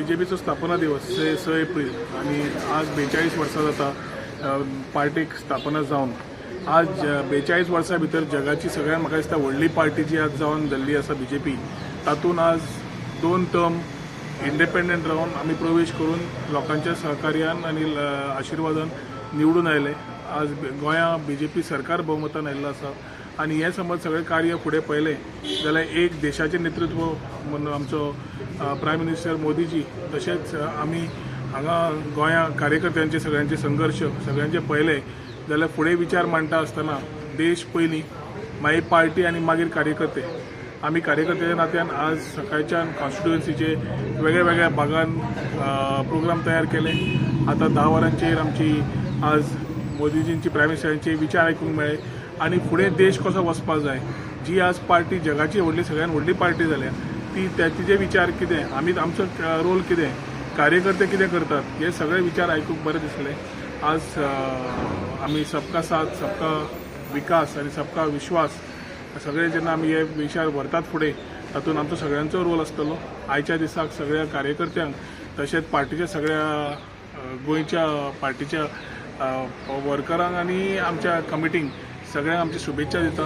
बीजेपीचो स्थापना दिवस 6 एप्रील आनी आज 42 वर्सां जाता पार्टीक स्थापना जावन. आज 42 वर्सां भितर जगाची सगळ्यात म्हाका दिसता व्हडली पार्टी जी आज जावन जाल्ली आसा बीजेपी, तातूंत आज दोन टर्म इंडिपेंडंट रावन आमी प्रवेश करून लोकांच्या सहकार्यान आनी आशिर्वादान निवडून आयले. आज गोंया बीजेपी सरकार भोवमतान आयिल्लो आसा आनी हें समज सगळें कार्य फुडें पळयलें जाल्यार एक देशाचें नेतृत्व म्हूण आमचो प्रायम मिनिस्टर मोदीजी, तशेंच आमी हांगा गोंया कार्यकर्त्यांचे सगळ्यांचे संघर्श सगळ्यांचे पळयले जाल्यार फुडें विचार मांडटा आसतना देश पयलीं, मागीर पार्टी आनी मागीर कार्यकर्ते. आमी कार्यकर्त्याच्या नात्यान आज सकाळच्यान कॉन्स्टिट्युएन्सीचे वेगळ्या वेगळ्या भागान प्रोग्राम तयार केले. आतां 10 वरांचेर आमची आज मोदीजींची, प्रायम मिनिस्टरांचे विचार आयकूंक मेळ्ळे आनी फुडें देश कसो वचपाक जाय, जी आज पार्टी जगाची व्हडली, सगळ्यात व्हडली पार्टी जाल्या, ती तिजे विचार कितें, आमी आमचो रोल कितें, कार्यकर्ते कितें करतात, हे सगळे विचार आयकूंक बरें दिसले. आज आमी सबका साथ, सबका विकास आनी सबका विश्वास सगळे जेन्ना आमी हे विचार व्हरतात फुडें, तातूंत आमचो सगळ्यांचो रोल आसतलो. आयच्या दिसाक सगळ्या कार्यकर्त्यांक तशेंच पार्टीच्या सगळ्या गोंयच्या पार्टीच्या वर्करांक आनी आमच्या कमिटींक सगळ्यांक आमची शुभेच्छा दिता.